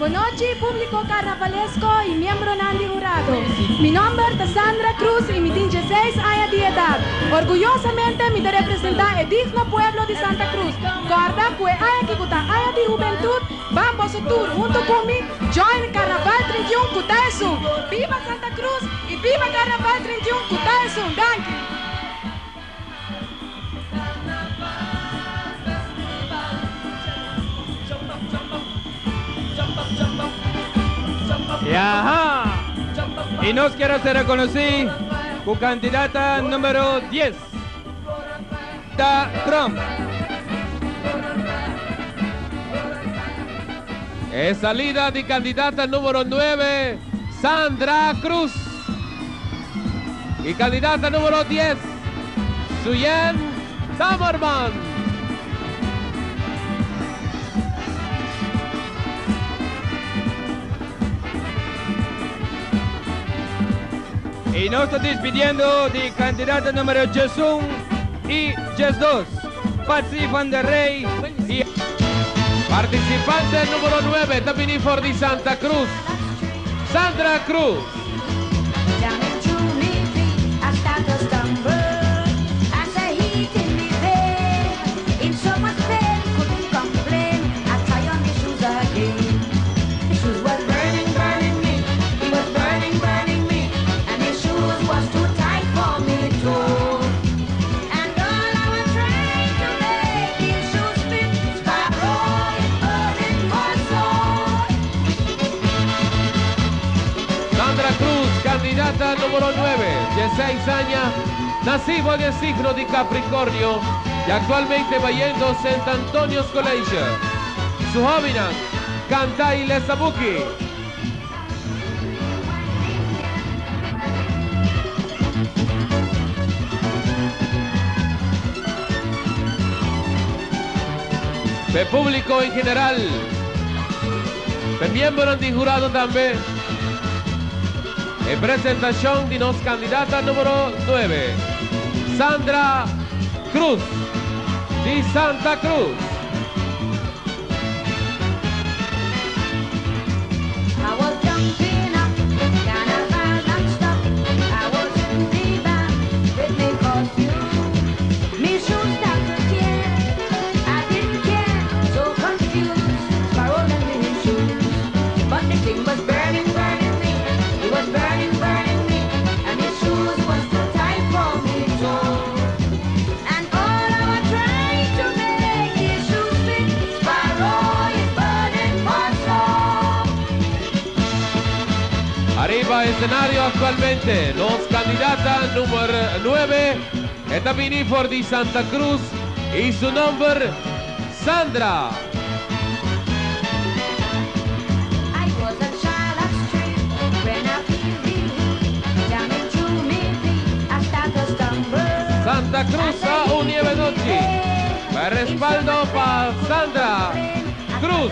Bon nochi, publico carnavalesco y miembronan di hurado. Mi nomber ta Sandra Cruz y mi tin 16 aña di edad. Orguyosamente mi ta representa e digno pueblo di Santa Cruz. Corda cu e aña aki cu ta aña di hubentud, ban boso tur hunto cu mi, join Carnaval 31 cu ta esun. Biba Santa Cruz y biba Carnaval 31 cu ta esun. Danki. Ajá. Y nos kier ser conoci cu candidata number 10, Ta Trump. Es salida di candidata number 9, Sandra Cruz. Y candidata number 10, Suyen Tamerman. Y nos ta despidiendo di candidata number 1 y 2, Patsy van der Rey y Participante number 9, tambe for di Santa Cruz, Sandra Cruz. Down into me feet, I start to stumble. As the heat in me vein, in so much pain, couldn't complain. I try on the shoes again. The shoes was burning, burning me. It was burning, burning me. And the shoes was too tight for me too. And all I was trying to make these shoes fit, Sparrow is burning my soul. Sandra Cruz, candidata number 9, 16 años, nacido en el signo de Capricornio y actualmente bayendo St. Antonio's College. Su hobby, canta y lesa buki. De público en general, de miembro del jurado también. En presentación de nos candidata número 9, Sandra Cruz, de Santa Cruz. I was jumping up, carnival non-stop. I was in the band with me costume. Me shoes start to tear. I didn't care, so confused. Sparrow in me shoes, but the thing was burning, burning me. It was burning, burning me, and the shoes was too tight for me too. And all I was trying to make his shoes fit. Sparrow is burning my soul. Arriba escenario actualmente, nos candidata número 9, está for de Santa Cruz y su nombre, Sandra. I was a child of street when I feel the heat down into me feet. I start to stumble. Santa Cruz a Unieve Noche. Respaldo para Sandra Cruz.